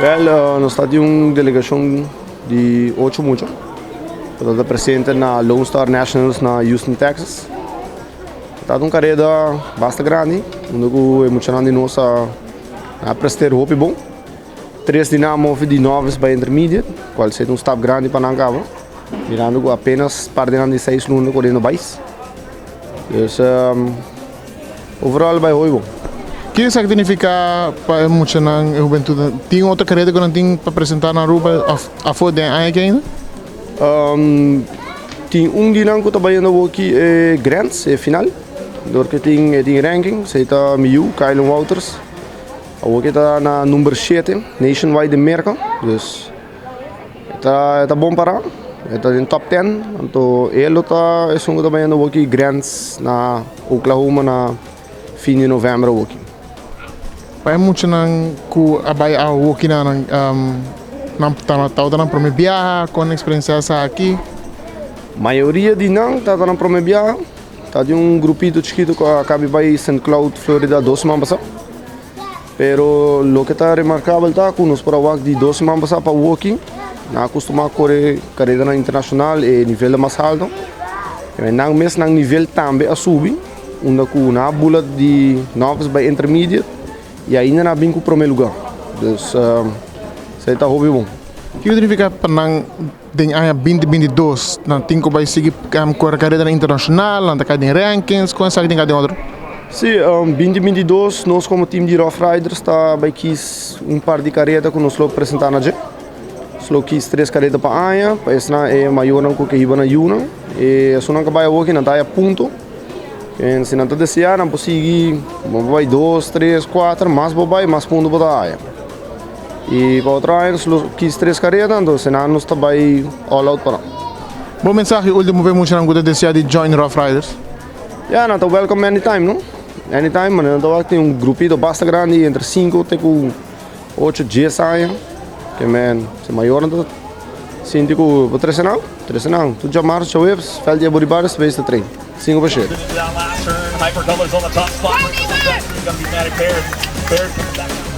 Well, nos ta di un delegacion di ocho mucha cu ta presente na Lone Star Nationals na Houston, Texas. Ta un careda basta grandi, unda cu e muchanan di nos a presteer hopi bon. Tres di nan a move di novice bay intermediate, cual ta un stap grandi pa nan caba, mirando cu apenas par di nan di 6 luna coriendo bais. Dus overall bay hopi bon. Kico esaki ta significa pa muchanan hubentud? Tin otro careda cu nan tin pa presenta na Aruba afo di aña aki ainda? Tin un di nan cu ta bayendo aki Grants, e final. Door cu tin ranking, esey ta mi yiu, Kylan Wouters. Awor ta na number 7, nationwide di Merca. Dus ta bon para. Ta den top 10. Anto, e ta esun cu ta bayendo aki Grants na Oklahoma na fin di november aki. Pa muchanan cu a bay aki na nan ta ta nan prome biaha cu experiencia aki? Mayoria di nan ta nan prome biaha. Ta di un grupito chikito cu a caba di bay St. Cloud, Florida, 2 siman pasa. Pero loke ta remarcabel ta cu nos por a wak di 2 siman pasa pa aki, nan a costuma core careda internacional y nivel mas halto. Y nan mes nan nivel tambe a subi, unda cu nan a bula di novice bay intermediate y ainda nan a bin cu prome lugar. Dus esey ta hopi bon. Kico ta significa pa nan den aña 2022, nan tin cu bay sigui core careda internacional, nan ta cay den rankings, con esaki tin den otro? Si, 2022 nos como team di Rough Riders ta bay kies un par di careda cu nos lo presenta na dje. Nos lo kies tres careda pa aña, pa esnan e mayornan cu kier hiba nan yiunan. Y esunnan cu bay aki nan ta punto. Y si nan ta desea, nan por sigui, bay dos, tres, cuater, mas bo bay, mas punto bo ta haya. Y pa otro aña nos lo kies tres careda, anto nos ta bay all out pa nan. Bo mensahe ultimo pa muchanan cu ta desea di join Rough Riders? Yeah, nan ta welcome anytime, no? Anytime, man. Anto tin un grupito basta grandi, entre 5 te 8, 10 aña. Kiermen, si mayor ta sinti cu bo trece nan, trece nan. Tur diamars, diahuebs, veld di Eburibares, bay train. 5 pa 7. That last turn, Hypercolors on the top spot. Gonna be Maddie Baird. Baird coming back.